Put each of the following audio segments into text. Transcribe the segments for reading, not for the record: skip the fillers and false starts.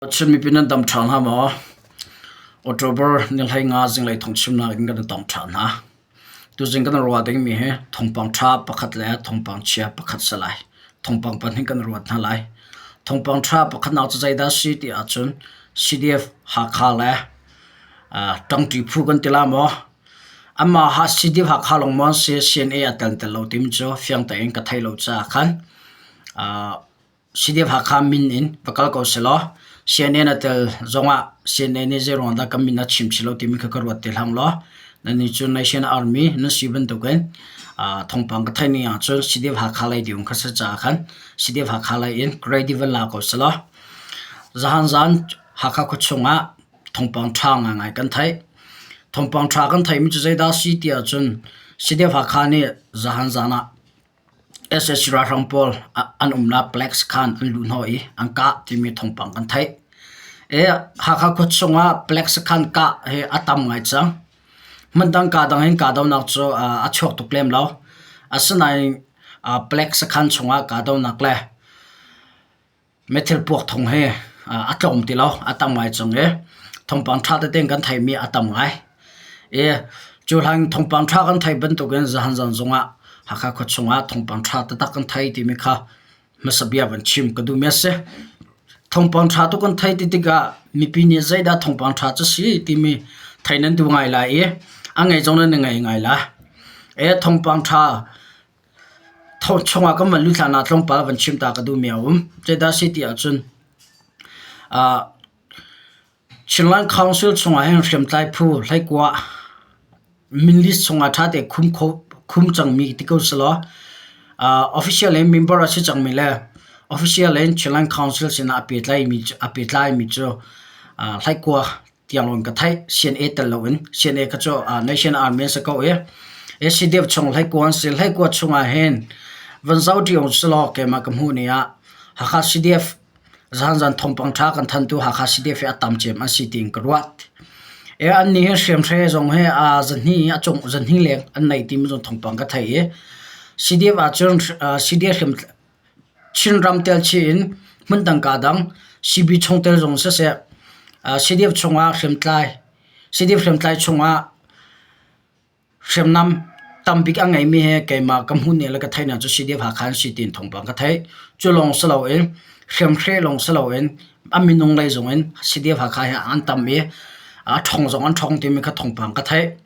Chin mipi nan dam ṭha hna maw? October ni 15 zinglei thawngchimnak in kan i tong ṭhan hna. Tuzing kan ruah dingmi hi thawngpang ṭha pakhat le thawngpang chia pakhat si lai. Thawngpang pahnih kan ruat hna lai. Thawngpang ṭha pakhatnak cu zeidah si ti ahcun CDF Hakha le ṭangṭi phu kan ti la maw? Amah ha CDF Hakha lawng maw an si CNA a tel tel lo timi cu fiang tein ka thei lo caah khan CDF Hakha min in va kal ko sehlaw CNN a tel zongah CNN nih zeiruang dah kan min a chim chih lo timi kha ka ruat te hlah law nannih cu Nation Army nan si bantukin thawngpang ka theih ning ahcun CDF Hakha lei ding kha si caah khan CDF Hakha lei in credit van la ko sehlaw zahan zan Hakha khuachung ah thawngpang ṭha ngaingai kan theih. Thawngpang ṭha kan theihmi cu zeidah a si ti ahcun CDF Hakha nih zahan zan ah Sac ralhrang pawl an umnak Plex khan an luh hnawh i an kah timi thawngpang kan theih. Hakha khuachung ah Plex khan kah hi a tam ngai cang. Hmundang kaa dang in kahdohnak cu a chuak tuk lem lo. Asinain Plex khan chungah kahdohnak le Meithil puak thawng hi a tlawm ti lo, a tam ngai cang i thawngpang ṭha tete in kan theihmi a tam ngai. I cu hlan thawngpang ṭha kan theih bantukin zahan zan zongah Hakha khuachung ah thawngpang ṭha taktak kan thei timi kha hmasa bia van chim ka duhmi a si. Thawngpang ṭha tuk kan theih ti tikah mipi nih zeidah thawngpang ṭha cu si timi theih nan duh ngai lai i a ngei zong nan i ngei ngai lai. Thawngpang ṭha Chungah kan van lut hlan ah tlawmpal van chim ta ka duhmi a um. Zeidah a si ti ahcun Chinland Council chungah hin hriamtlai phu hleikua min list chungah ṭha tein khum kho khum cangmi ti ko selaw official in member a si cangmi le official in Chinland Council sinah a pehtlaimi a pehtlaimi cu hleikua tiang lawng ka theih. CNA tel loin CNA kha cu Nation Army an si ko i ACDF chung hleikua an si. Hleikua chungah hin van zoh ṭi ung selaw keimah ka hmuh ni ah Hakha CDF zahan thawngpang ṭha kan thantu Hakha CDF hi a tam cem an si tiin ka ruat. E an nih hi hriamhre zong hi a zahnih a cung zahnih leng an nei timi zong thawngpang ka thei i CDF ahcun CDF hriam Chinram telchih in hmundang kaa dang CB chungtel zong siseh, CDF chungah hriamtlai, CDF hriamtlai chungah hriamnam tambik a ngeimi he keimah ka hmuh ning le ka theih ning cu CDF Hakha an si tiin thawngpang ka theih. Cu lawng si loin hriamhre lawng si loin a minung lei zong in CDF Hakha hi an tam i a ṭhawng zong an ṭhawng timi kha thawngpang ka theih.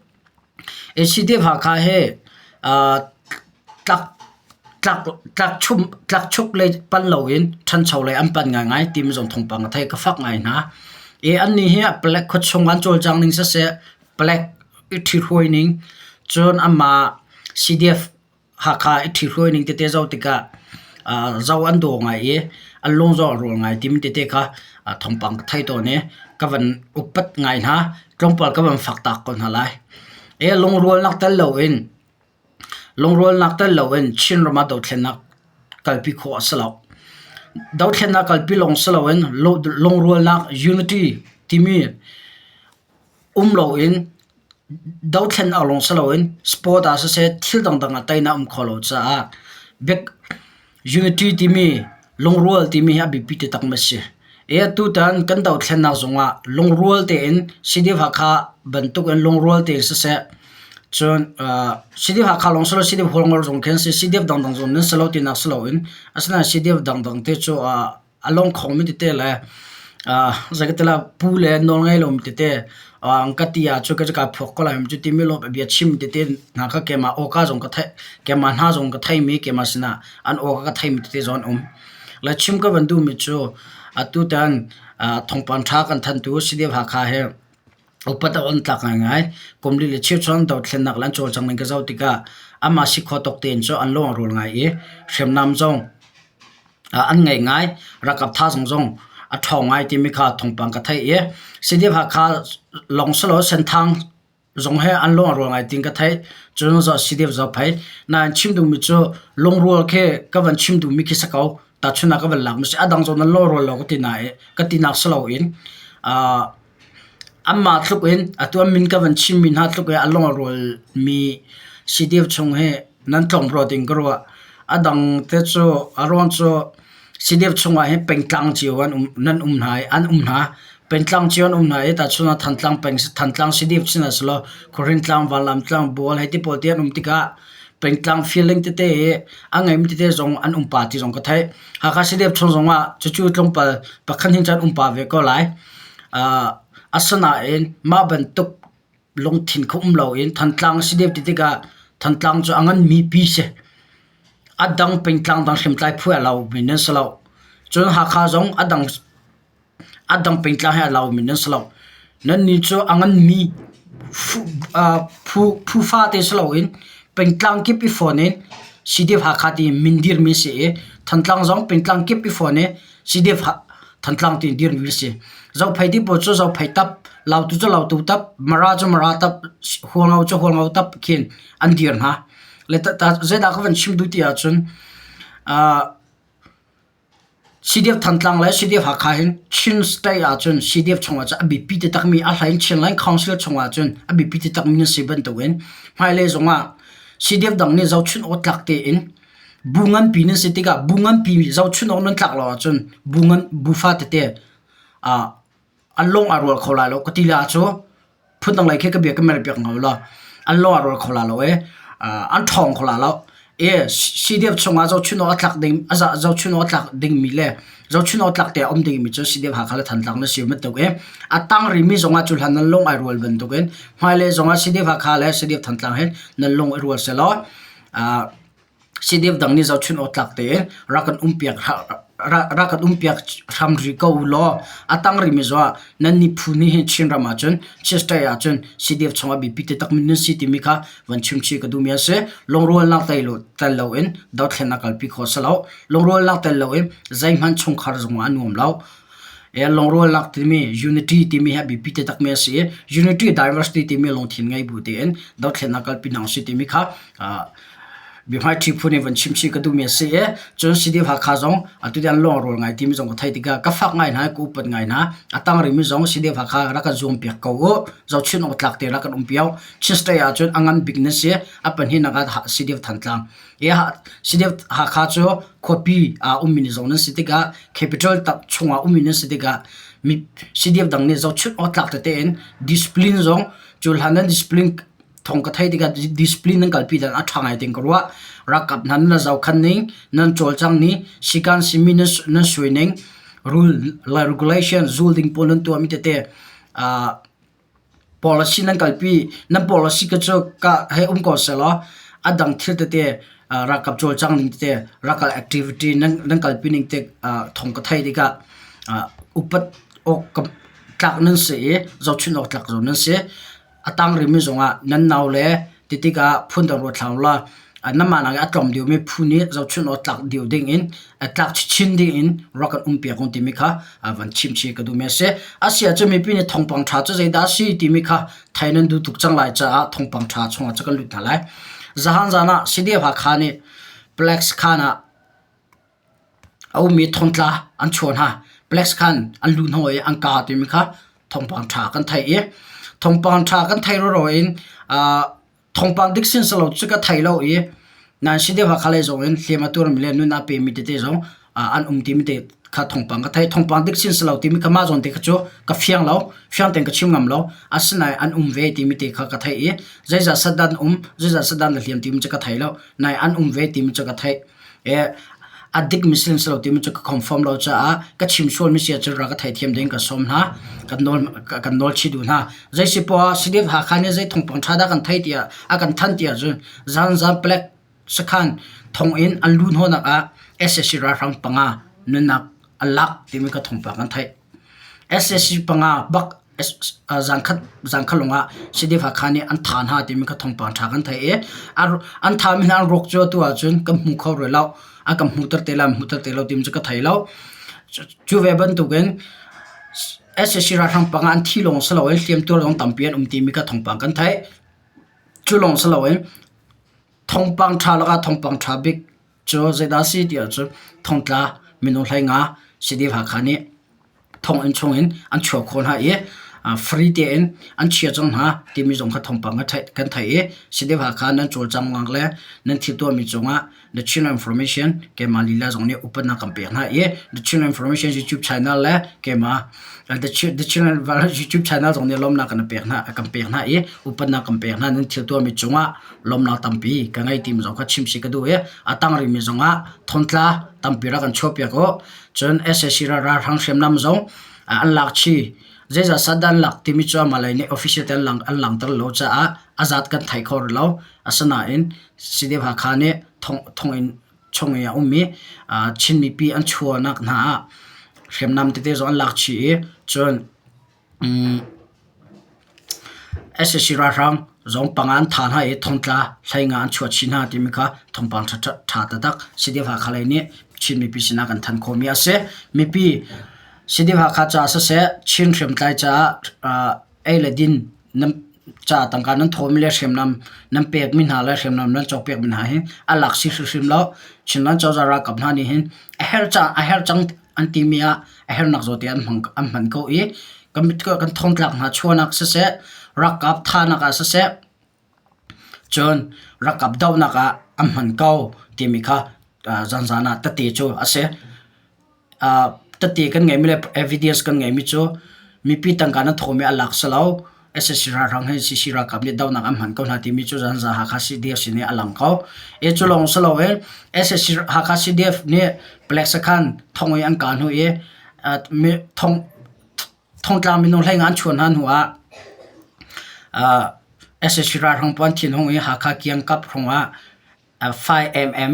CDF Hakha hi tlakchuk lei panh loin ṭhancho lei an panh ngaingai timi zong thawngpang ka theih ka fak ngai hna. I annih hi palek khuachung an cawlcang ning siseh, palek i ṭhihruai ning, cun anmah CDF Hakha i ṭhihruai ning tete zoh tikah zoh an daw ngai i an lung zong a rual ngai timi tete kha thawngpang ka thei tawn i ka van upat ngai hna. Tlawmpal ka van fak tak ko hna lai. I lungrualnak tel loin Lungrualnak tel loin Chinram ah dothlennak kalpi khawh a si lo. Dothlennak kalpi lawng si loin lungrualnak unity timi um loin dothlennak lawng si loin sport ah siseh thil dangdang ah teinak a um kho lo caah Unity timi lungrual timi hi a biapi taktakmi a si. I atutan kan dothlennak zongah lungrual tein CDF Hakha bantuk in lungrual tein siseh, cun CDF Hakha lawng si lo CDF Hualngo zong khi an si, CDF dangdang zong nan si lo tinak si loin asinain CDF dangdang te cu a lawngkhawngmi tete le zeikatila pu le nawlngei lomi tete ka ti ahcun ka kaa phuak ko lai cu timi lawng bia chim tete hna kha keimah awka zong ka theih keimah hna zong ka theimi keimah sinah an awka ka theimi tete zong an um. Le chim ka van duhmi cu atutan thawngpang ṭha kan thantu CDF Hakha hi upat a on tlak ngaingai. Kum li le cheu chuang dothlennak le an cawlcang ning ka zoh tikah amah si khawh tawk tein cu an lung a rual ngai i hriamnam zong an ngei ngai. Ralkap thazaang zong a ṭhawng ngai timi kha thawngpang ka theih i CDF Hakha lawng si lo Senthang zong he an lung a rual ngai tiin ka theih. Cun CDF Zophei nain chim duhmi cu lungrual khi ka van chim duhmi khi si ko. Tahchunhnak ka van lak mi si. A dang zong nan lungrual lo ka ti nain ka tinak si loin anmah tluk in atu an min ka van chimmi hna tluk in a lung a rualmi CDF chung hi nan tlawm rua ding ka ruah. A dang te cu a ruang cu. CDF chungah hin pengtlang cio an um nan um hna i an um hna. Pengtlang cio an um hna i tahchun ah Thantlang peng Thantlang CDF sin ah selaw Khuahring Vanlam tlang, Bual hei ti pawl ti an um tikah pengtlang feeling tete hi a ngeimi tete zong an um pa ti zong ka theih. Hakha CDF chung zongah cucu tlawmpal pakhat hnih cu an um pa ve ko lai. Uh, asinain mah bantuk lungthin kha um loin Thantlang CDF ti tikah Thantlang cu a nganmi pi si. A dang pengtlang dang hriamtlai phu a lomi nan si lo. Cun Hakha zong a dang a dang pengtlang he a lomi nan si lo. Nannih cu a nganmi phu phu fate si loin pengtlang kip i fawn in CDF Hakha ti min dirmi si i Thantlang zong pengtlang kip i fawn i CDF Thantlang ti dirmi si. Zophei ti pawl cu Zophei tap, Lautu cu Lautu tap, Mara cu Mara tap, Hualngo cu Hualngo tap khin an dir hna. Le zeidah ka van chim duh ti ahcun CDF Thantlang le CDF Hakha hin Chin State ahcun CDF chungah cun a biapi taktakmi a hlei in Chinland Council chungah cun a biapi taktakmi nan si bantukin hmailei zongah CDF dang nih zohchunh awk tlak tein bu nganpi nan si tikah bu nganpi zohchunh awk nan tlak lo ahcun bu ngan bu fa tete an lung aa rual kho lai lo ka ti la cu phundang lei khi ka bia ka mer piak ngau lo an lung aa rual kho la lo e an ṭhawng kho la lo e CDF chungah zohchun awk a tlak ding a zohchun awk a tlak dingmi le zohchun awk tlak te a um dingmi cu CDF Hakha le Thantlang na si bantuk e a tang rimi zongah cu hlan nan lung ai rual bantukin hmailei zongah CDF Hakha le CDF Thantlang hin nan lung i rual selaw CDF dang nih zohchunh awk tlak tein rak kan umpiak rak kan umpiak hram rih ko u law a tang rihmi zongah nan nih phu nih hin Chinram ahcun Chin State ahcun CDF chungah biapi taktak mi nan si timi kha van chimchih ka duhmi a si. Lungrualnak tel loin dothlennak kalpi khawh a si lo. Lungrualnak tel loin zeihmanh chungkhar zongah a nuam lo. Lungrualnak timi unity timi hi a biapi taktakmi a si i unity diversity timi lungthin ngei bu tein dothlennak kalpi hna usih timi kha biahmaiṭhi phun in van chimchih ka duhmi a si i cun CDF Hakha zong atu tiang lungrual ngai timi zong ka theih tikah ka fak ngai hna i ka upat ngai hna. A tang rihmi zong CDF Hakha rak kan zuampiak ko u. Zohchunh awk tlak te rak kan um piak. Chin State ahcun a ngan bik nan si. A pahnihnak ah CDF Thantlang. CDF Hakha cu khuapi ah ummi zong nan si tikah capital tak chungah ummi nan si tikah CDF dang nih zohchunh awk tlak tete in discipline zong cu hlan nan discipline thong ka theih tikah discipline nan kalpi dan a ṭha ngai ding ka ruah. Ralkap hna nan zohkhan ning, nan cawlcang ning, sikan simi nan suai ning, rule le regulation zul ding pawl nan tuahmi tete policy nan kalpi, nan policy ka cu ka hei um ko sehlaw a dang thil tete ralkap cawlcang ning tete, ralkap activity nan nan kalpi ning te thong ka theih tikah upat awk tlak nan si i zohchunh awk tlak zong nan si. A tang rihmi zongah nan nau le ti tikah phundang ruat hlah ulaw nanmah nak i a tlawm deuhmi phu nih zohchunh awk tlak deuh dingin tlak chinchin dingin rak kan umpiak u timi kha van chimchih ka duhmi a si. A si ahcun mipi nih thawngpang ṭha cu zeidah a si timi kha thei nan duh tuk cang lai caah thawngpang ṭha chungah cu kan lut hna lai. Zahan zan ah CDF Hakha nih Plex khaan ah A ummi thongtla an chuah hna. Plex khan an luh hnawh i an kaa timi kha thawngpang ṭha kan theih i thawngpang ṭha kan theih roro in thawngpang dik sin si lo cu ka thei lo i nain si deuh Hakha lei zong in hliam a tuarmi le nun a pemi tete zong an um timi te kha thawngpang ka theih. Thawngpang dik sin si lo timi kha mah zawn te kha cu ka fiang lo, fiang tein ka chim ngam lo. Asinain an um ve timi te kha ka theih i zeizat sat dah an um, zeizat sat dah an hliam timi cu ka thei lo. Nain an um ve timi cu ka theih. A dikmi si si lo timi cu ka confirm lo caah ka chim sualmi si ahcun rak ka theithiam ding ka sawm hna. Kan nawl kan nawl chih duh hna. Zei si poah CDF Hakha nih zei thawngpang ṭha dah kan thei tiah a kan thanh tiah cun zanzan palek sakhan thonginn an luh hnawhnak ah sac ralhrang panga nunnak an lak timi ka thawngpang kan theih. Sac panga bak zankhat zankhat lawngah CDF Hakha nih an thah hna timi kha thawngpang ṭha kan theih i an thahmi hna an ruak cu atu ahcun kan hmu kho rih lo. A kan hmuhter te lai hmuhter te lo timi cu ka thei lo. Cu ve bantukin sac ralhrang panga an thi lawng si loin hliamtuar zong tampi an um timi kha thawngpang kan theih. Cu lawng si loin thawngpang ṭha lakah thawngpang ṭha bik cu zeidah a si ti ahcun thongtla minung 15 CDF Hakha nih thonginn chungin an chuah khawh hna i. Free tein an chia cang hna timi zong kha thawngpang kan theih i CDF Hakha nan cawlcanghnak le nan thil tuahmi cungah The Chin Information keimah lila zong nih upatnak kan pek hna i The Chin Information YouTube channel le keimah The Chin, The Chin YouTube channel zong nih lawmnak kan pek hna kan pek hna i upatnak kan pek hna nan thil tuahmi cungah lawmnak tampi ka ngei timi zong kha chim si ka duh i a tang rihmi zongah thongtla tampi rak kan chuahpiak u. Cun SAC ralhrang hriamnam zong an lak chih. Zeizat sat dah an lak timi cu amah lei nih official te an lang an langhter lo caah a zat kan thei kho rih lo. Asinain CDF Hakha nih thong thonginn chung i a ummi Chin mipi an chuahnak hna ah hriamnam tete zong an lak chih i cun sac ralhrang zong panga an thah hna i thongtla hleinga an chuah chih hna timi kha thawngpang ṭha taktak CDF Hakha lei nih Chin mipi sinah kan thanh khawhmi a si. Mipi CDF Hakha caah siseh Chin hriamtlai caah ei le din nan ca tangka nan thawhmi le hriamnam nan pekmi hna le hriamnam nan cawkpiakmi hna hi a lak si hrimhrim lo. Chinland cozah ralkap hna nih hin a herh ca a herh cang an timi ah a herhnak zawte an hmang an hman ko i kan kan thongtlak hna chuahnak siseh ralkap thahnak ah siseh cun ralkap dohnak ah an hman ko timi kha zanzan ah tete cu a si. Tete kan ngeihmi le evidence kan ngeihmi cu mipi tangka nan thawhmi a lak si lo. SSC ralhrang hi CC ralkap nih dohnak an hman ko hna timi cu zanza Hakha CDF sin i a lang ko. E cu lawng si loin SSC Hakha CDF nih palek sakhan thong i an kah hnu i thong thongtla minung hlei nga an chuah hna hnu ah SSC ralhrang pawl an thinhung i Hakha kiangkap hrawng ah 5mm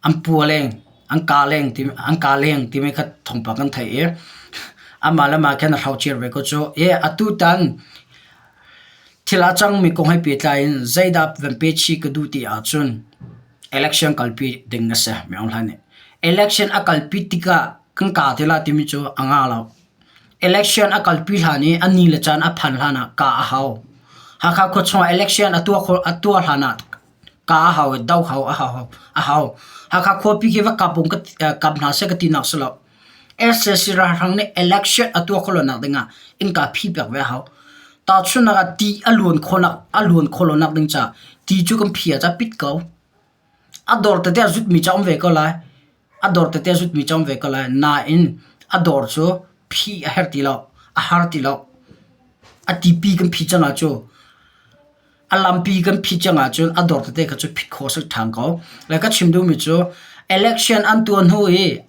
an pua leng an kaa leng timi an kaa leng timi kha thawngpang kan theih i amah le mah khin a hrocir ve ko cu. I atutan thil a cangmi kong he pehtlai in zeidah van pe chih ka duh ti ahcun election kalpi ding a si Min Aung Hlaing nih. Election a kalpi tikah kan kaa te lai timi cu a ngah lo. Election a kalpi hlan i a ni le caan a phan hlan ah kah a hau. Hakha khua chungah election a tuah khawh a tuah hlan ah Ka a hau i do hau a hau a hau. Hakha khuapi khi va kap um ka kap hna seh ka tinak si lo. SAC ralhrang nih election a tuah khawh lonak dingah innka phi piak ve a hau. Tahchunhnak ah ti a luan khawhnak a luan khawh lonak ding caah ti cu kan phi ah ca pit ko. A dor tete a zutmi ca um ve ko lai. A dor tete a zutmi ca um ve ko lai. Nain a dor cu phi a herh ti lo. A har ti lo. A tipi kan phi cang ah cu A lampi kan phit cang ahcun a dor tete kha cu phit khawh a si ṭhan ko. Le ka chim duhmi cu election an tuah hnu i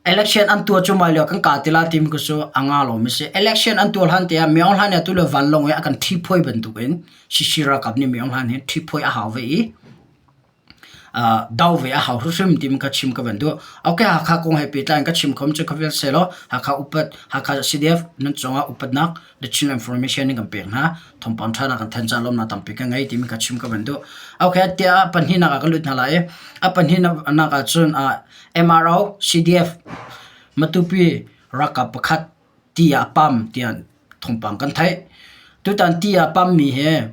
election an tuah cuahmah lio kan kah ti lai timi cu a nga lomi si. Election an tuah hlan tiah Myo Aung Hlaing nih atu le vanlawng i a kan ṭhiphuai bantukin Shishi ralkap nih Myo Aung Hlaing hi ṭhiphuai a hau ve i do ve a hau hrimhrim timi kha chim ka van duh. Okay, Hakha kong he pehtlai in ka chim khom cu kha vial sehlaw Hakha upat Hakha CDF nan cungah upatnak the Chin information in kan pek hna. Thawngpang ṭha na kan thanh ca lawmnak tampi ka ngei timi kha chim ka van duh. Okay, tiah pahnihnak ah ka lut hna lai i a pahnihnak ah cun MRO CDF Matupi ralkap pakhat ti ah pam tiah thawngpang kan theih. Tutan ti ah pammi hi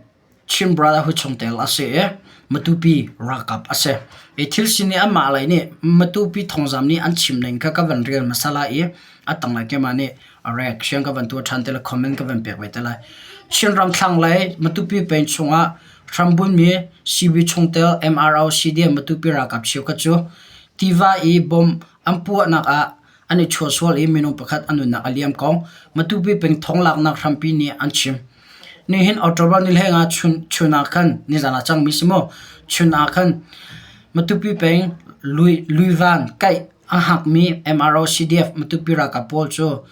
Chin Brotherhood chungtel a si i Matupi ralkap a si. Hi thil sin i anmah lei nih Matupi thawngzam nih an chim ning kha ka van rel hmasa lai i a tanglei keimah nih reaction ka van tuah ṭhan te lai, comment ka van pek ve te lai. Chinram thlanglei Matupi peng chungah hrambunmi CB chungtel MRO CDM Matupi ralkap cheukhat cu tiva i bomb an puahnak ah an i chuahsual i minung pakhat a nunnak a liam kong Matupi peng thonglaknak hrampi nih an chim. Nihin October ni hleng ah chun, chun ah khan nizan ah cangmi si maw chun ah khan Matupi peng Lui, Luivan kaih a hakmi MRO CDF Matupi ralkap pawl cu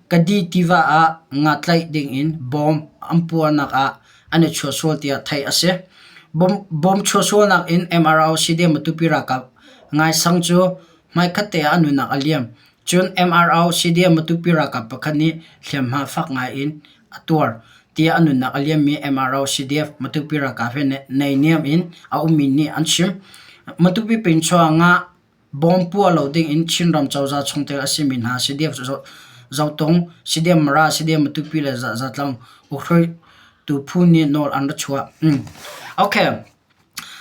Kadi tiva ah nga tlaih dingin bawm an puahnak ah an i chuahsual tiah theih a si. Bom, bom chuahsualnak in MRO CDF Matupi ralkap Ngaisang cu Hmaikhat te ah a nunnak a liam. Cun MRO CDM Matupi ralkap pakhat nih hliamhma fak ngai in a tuar tiah a nunnak a liammi MRO CDF Matupi ralkap he naihniam in a ummi nih an chim. Matupi pengchuah nga bawm puah lo ding in Chinram cozah chungtel a simi hna CDF Zotung, CDM Mara, CDM Matupi le Zatlang ukhruaitu phu nih nawl an ra chuah. Okay.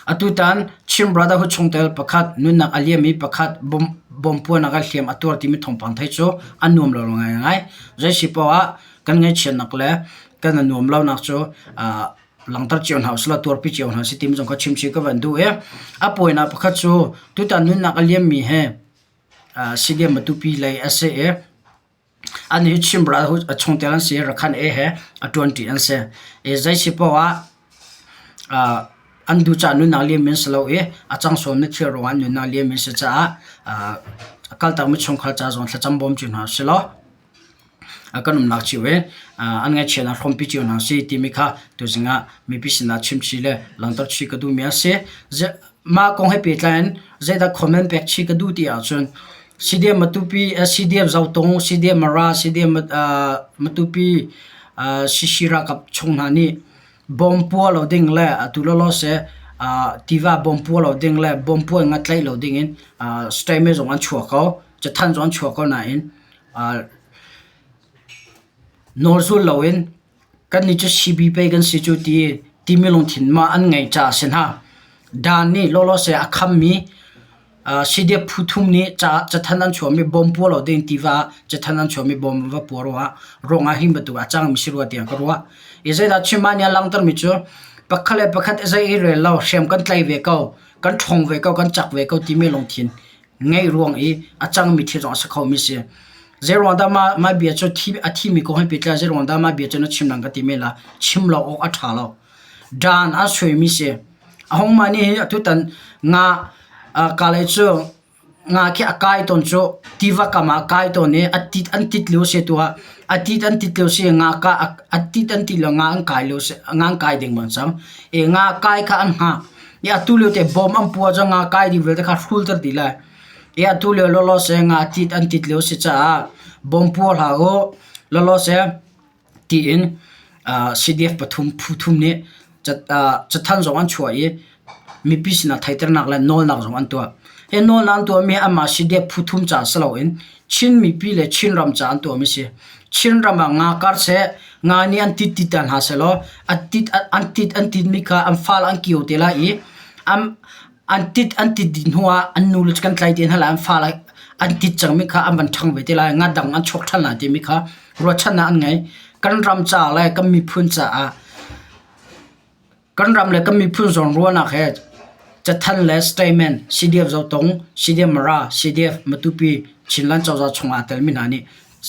Atutan Chin Brotherhood chungtel pakhat nunnak a liam i pakhat bompuanak ah hliam a tuar timi thawngpang theih cu a nuam lo ngaingai. Zei si poah ah. Kan ngaihchiatnak le kan i nuam lonak cu langhter cio hna usih law tuarpi cio hna usih timi zong kha chimchih ka van duh i a pawinak pakhat cu tutan nunnak a liammi hi CDM Matupi lei a si i an hi Chin ral a chungtel an si i Rakhan E he a ṭuanṭi an si. I zei si paoh ah an duh caah nunnak liammi an si lo i a cang sawmmi thil ruangah nunnak liammi an si caah a kaltakmi chungkhar ca zong thlacam bawm cio hna usih law kan umnak cio i an ngaihchiatnak hrawmpi cio hna usih timi kha tuzing ah mipi sinah chimchih le langhter chih ka duhmi a si. Mah kong he pehtlai in zeidah comment pek chih ka duh ti ahcun CDM Matupi, CDM Zotung, CDM Mara, CDM Matupi, CC ralkap chung hna nih bom pua lo ding le atu lawlaw seh tiva bom pua lo ding le bom pua in nga tlaih lo ding in statement zong an chuah ko, cathanh zong an chuah ko nain nawlzul loin Kannih cu CB pei kan si cu ti timi lungthin ma an ngeih caah a si hna. Dan nih lawlawse a khammi CDF phu thum nih cathanh an chuahmi bawm pua lo ding tiva ah cathanh an chuahmi bawm va pua ruangah ruangah hi bantuk a cangmi si rua tiah ka ruah. I zeidah chim ah nih a langhtermi cu pakhat le pakhat zei i rel lo hriam kan tlai ve ko, kan ṭhawng ve ko, kan cak ve ko timi lungthin ngeih ruang i a cangmi thil zong a si khomi si. Zeiruang dah mah, mah bia cu thi, a thimi kong he pehtlai zeiruang dah mah bia cu na chim lang ka ti men la chim lo awk a ṭha lo. Dan a suaimi si. A hong mah nih hin atutan nga kalay cu nga khi a kai tawn cu tiva kam ah a kai tawn i a tit an tit lio si tu ah a tit an tit lio si nga ka a tit an tit lio nga an kai lio si nga an kai ding bang cang. I nga kai kha an hngak. I atu lio te bawm an pua cu nga kai ding vialte kha hrulter dih lai. I atu lio lawlaw seh nga tit an tit lio si caah bawm pua hlah u lawlaw seh tiin CDF pathum phu thum nih cathanh zong an chuah i mipi sinah theihternak le nawlnak zong an tuah. Hi nawlnak an tuahmi hi anmah CDF phu thum ca si loin Chin mipi le Chinram ca an tuahmi si. Chinram ah nga kar seh, nga nih an tit ti ta hna sehlaw a tit an tit an titmi kha an fale an kio te lai i an an tit an tit dih hnu ah an nu le cu kan tlai te hna lai an fale an tit cangmi kha an van ṭhang ve te lai nga dang an chuak ṭhan lai timi kha ruahchannak an ngei. Kan ram ca le kan miphun caah Kan ram le kan miphun zawnruahnak he cathanh le statement CDF Zotung, CDF Mara, CDF Matupi Chinland cozah chungah aa telmi hna nih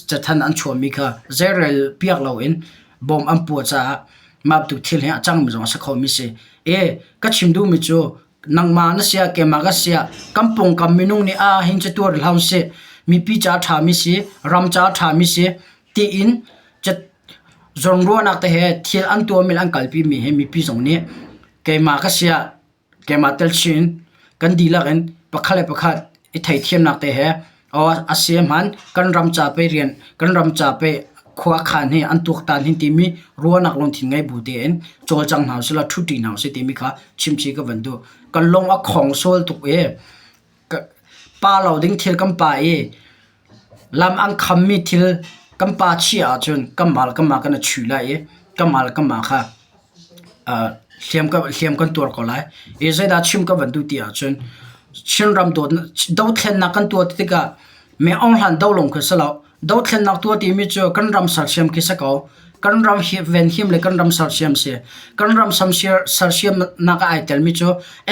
cathanh an chuahmi kha zeirel piak loin bawm an puah caah mah bantuk thil hi a cangmi zong a si khomi si. E ka chim duhmi cu nangmah na siah keimah ka siah kan pawngkam minung nih aa hin cu tuar hlah usih mipi ca a ṭhami si ram ca a ṭhami si tiin Zawnruahnak te he thil an tuahmi le an kalpimi hi mipi zong nih keimah ka siah keimah tel chin kan dihlak in pakhat le pakhat i theithiamnak te he aw a si hman kan ram ca pei rian kan ram ca pei khua khan hi an tuaktan hin timi ruahnak lungthin ngei bu tein cawlcang hna usih law ṭhuṭi hna usih timi kha chimchih ka van duh. Kan lung a khong sual tuk i pa lo ding thil kan pa i Lam an khammi thil kan pa chiah ahcun kanmah le kanmah kan i chuih lai i kanmah le kanmah kha hliam kan tuar ko lai. I zeidah chim ka van duh ti ahcun Chinram dothlennak kan tuah tikah mi Aung Hlan do lawng khi si lo. Dothlennak tuah timi cu kan ram sersiam khi si ko. Kan ram venhim le kan ram sersiam si. Kan ram sersiamnak ah ai telmi cu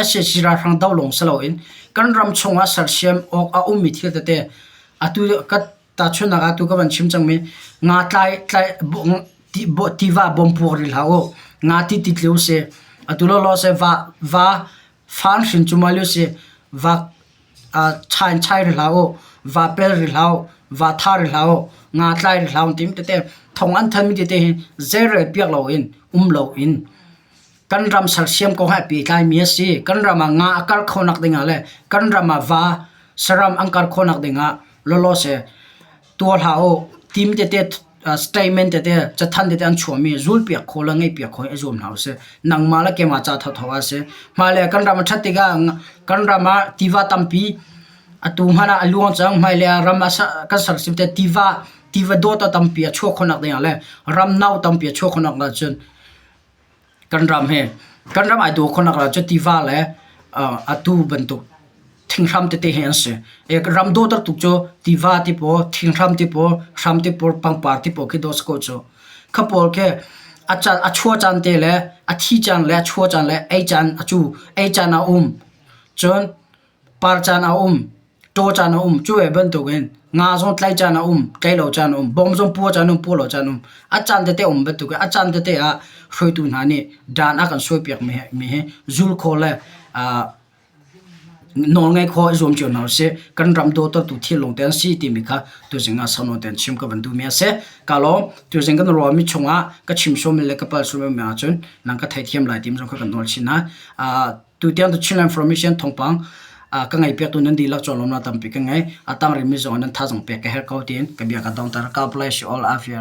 sac ralhrang do lawng si loin kan ram chungah sersiam awk a ummi thil tete atu ka tahchunhnak ah atu ka van chim cangmi nga tlai tlai tiva bawm puak rih hlah u nga ti ti tliu si atu lawlaw se va va fan hrin cu ma liu si va chain chai rih hlah u va pel rih hlah u va tha rih hlah u nga tlai rih hlah u tim tete thong an thanmi tete hi zeirel piak loin um loin Kan ram sersiam kong he pehtlaimi a si. Kan ram ah nga a kar khonak dingah le kan ram ah va saram an kar khonak dingah lawlaw se tuah hlah u. Team tete statement tete cathanh tete an chuahmi zulpiak kho le ngeihpiak kho i zuam hna usih. Nangmah le keimah ca thotho ah a si. Hmailei kan ram a ṭhat tikah kan ram ah tiva tampi atu hmanh ah a luang cang. Hmailei ah ram kan sersiam te tiva tiva dawt a tampi a chuah khonak dingah le ram no tampi a chuah khonak dingah cun Kan ram hi kan ram ai dawh khawhnak ah cu tiva le atu bantuk Thinghram tete hi an si. Ram dawter tuk cu tiva ti pawl, thinghram ti pawl, hram ti pawl, pangpar ti pawl khi dawh si ko cu. Kha pawl khi a caan a chuah caan te le a thi caan le a chuah caan le ei caan a cu ei caan a um. Cun par caan a um, ṭaw caan a um. Cu ve bantukin nga zong tlaih caan a um, tlaih lo caan a um. Bom zong pua caan a um, pua lo caan a um. A caan tete a um bantukin a caan tete ah hruaitu hna nih dan a kan suaipiak mi hi zul khawh le Nawlngeih khawh i zuam cio hna usih. Kan ram dawtawtu thil lawngte an si timi kha tuzing ah sau nawn tein chim ka van duhmi a si. Ka lawm. Tuzing kan ruahmi chungah ka chim sualmi le ka palh sualmi ahcun nang ka theithiam lai timi zong kha kan nawl chin hna. Tutiang tu Chinland Information thawngpang ka ngaihpiaktu nan dihlak cawlawmnak tampi ka ngei. A tang rihmi zong ah nan thazaang pek ka herh ko tiin ka bia ka dongter. God bless you all. Afir.